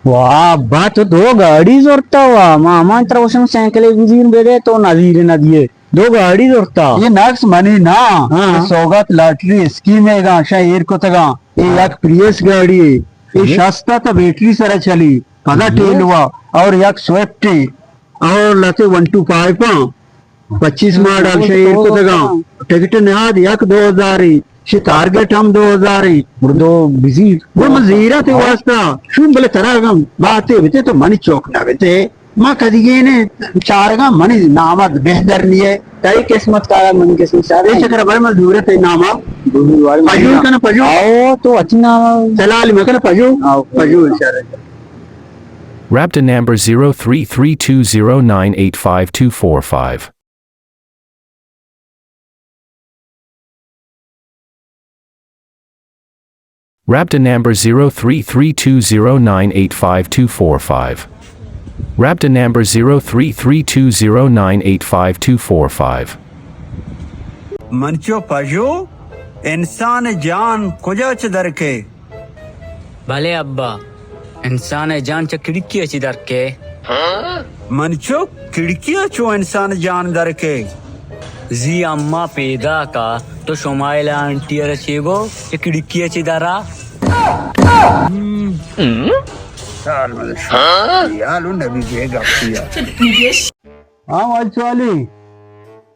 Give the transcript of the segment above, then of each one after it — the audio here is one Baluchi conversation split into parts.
واہ، ابا تو دو گاڑی زرتا وا، ما ہمان ترا گوشم سائیکلے بزیر بدے تو نزیر ندیے۔ دو گاڑی زرتا۔ یہ نقص منی نا، ہاں۔ یہ سوگات لاٹری اسکیم ہے گا، شا ایر کتگا۔ یہ ہاں۔ یک پریس گاڑی ہے۔ یہ ہاں۔ شستا تا بیٹری سرا چلی، پدا ہاں۔ ٹیل ہوا، اور یک سوئفٹ ہے، اور لتے ون ٹو فائیو پاں۔ پچیس ماڈل شہ ایر کتگاں۔ ٹکٹ نہاد یک دو ہزار ایں، شہ ٹارگٹ ہم دو ہزار ایں۔ گڑا دو بزیر۔ گڑا من زیرا تے واسطہ شوم، بلے ترا اگاں باتے بتے تو منی چوک نہ بتے۔ ما کدیگے نے چارگاں منی نامت بہتر نیے۔ تئی قسمت کارا منی قسمت شر اے۔ چکر بھائی من زورت ناما۔ پجو کنا پجو۔ آؤ تو اچھی نام۔ دلال مکنا پجو۔ آؤ۔ پجو شر۔ Rabta number zero three three two zero nine eight five two four five. Rabta number zero three three two zero nine eight five two four five. Rabta number zero three three two zero nine eight five two four five. منچو پژو، انسان جان کجا چہ درکے؟ بلے ابا، انسان ء جان چہ کھڑکی ء چی درکے؟ من چک کھڑکی ء چو انسان جان درکے۔ زی اما پیداکا تو شمائل آنٹی ء چی گو کہ کھڑکی ء چی درا؟ سال مدد شو۔ یالو نبی جے گپیا۔ ہاں، واجہ سوالی۔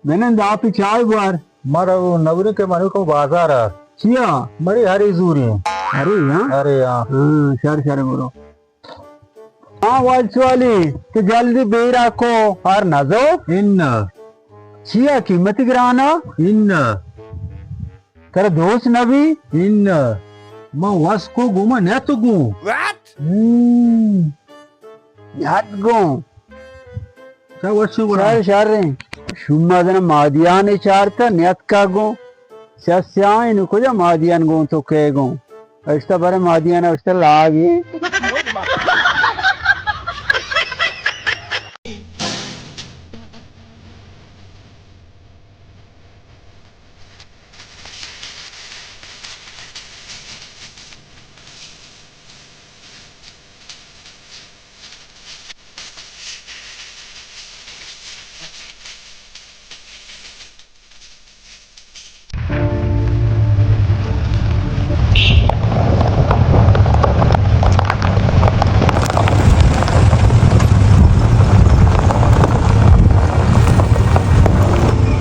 بنند آپی چائے بوار۔ مارا وہ نبرے کہ منو کو بازار ہے۔ چیا؟ مری ہری زوری۔ ہری، ہاں؟ ہری، ہاں۔ ہاں، شر، شر برو۔ ہاں، واجہ سوالی، تو جلدی بیرا کو ہر نزو؟ ان۔ چیا قیمت گرانا؟ ان۔ ترا دوست نبی؟ ان۔ من وس کو گوما نیت گوں۔ ہم۔ نیت گوں۔ چا وشو گڑا؟ شر، شر ایں۔ شما دن مادیان چارتا نیتکا گوں۔ سیاہ سیاہ ایں، کجا مادیان گوں تو کئے گوں؟ اشتا برے مادیان اشتا لاگی۔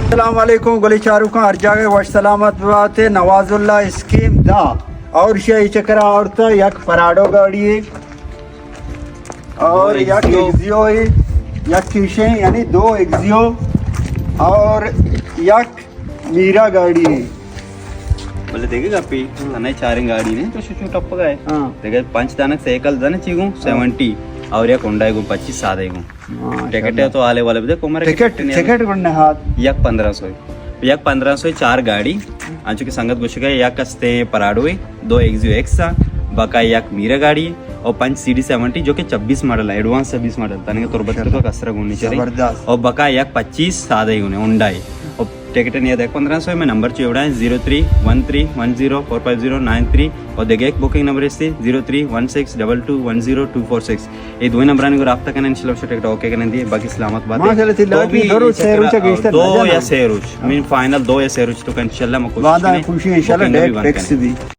السلام علیکم گلی چاروکاں، ہر جاگہ وش سلامت بات۔ نواز اللہ اسکیم دا اور شی چکر آورتا یک پراڈو گاڑی ہے اور یک ایکزیو ہے، یک کیشیں، یعنی دو ایکزیو اور یک میرا گاڑی ہے۔ بلے دیکھے گا پی، ہمیں چاریں گاڑی نے تو شو ٹپ گئے۔ ہاں۔ دیکھے پنچ دانک سائیکل دن چی گوں، ہاں۔ سیونٹی اور یک ہونڈا گوں، پچیس سادہ گوں۔ ہاں، ٹکٹ ہے تو آلے والے بدے کو مارے ٹکٹ، ٹکٹ گڑ نہ ہات۔ یک پندرہ سو، یک پندرہ سو چار گاڑی، انچو کہ سنگت گوشگا یک استے پراڈو ہے، دو ایکزیو ایکس آ، بقا یک میرا گاڑی ہے، اور پنچ سی ڈی سیونٹی جو کہ چھبیس ماڈل ہے، ایڈوانس چھبیس ماڈل، تنگے تربت کو کسرا گونی چاہیے۔ زبردست۔ اور بقا یک پچیس سادہ ہی ہونے، ہونڈا ہے۔ اور ٹکٹ نہیں دیکھ پندرہ سو میں نمبر چوڑا ہے، zero three one three one zero four five zero nine three, اور دیکھ ایک بکنگ نمبر اس سے zero three one six double two one zero two four six. اے دوئیں نمبرانی گوں رابطہ کنیں، انشاءاللہ شو ٹکٹ اوکے کنیں دی، باقی سلامت بات۔ ماشاءاللہ، تئی لاٹری دو روچ، سے روچ گیشتر دو یا سے روچ، مین فائنل دو یا سے روچ تو انشاءاللہ میں کوشش وعدہ کنیں۔ خوشی انشاءاللہ بکنگ نمبر ڈیٹ بند فکس کنیں۔ بھی۔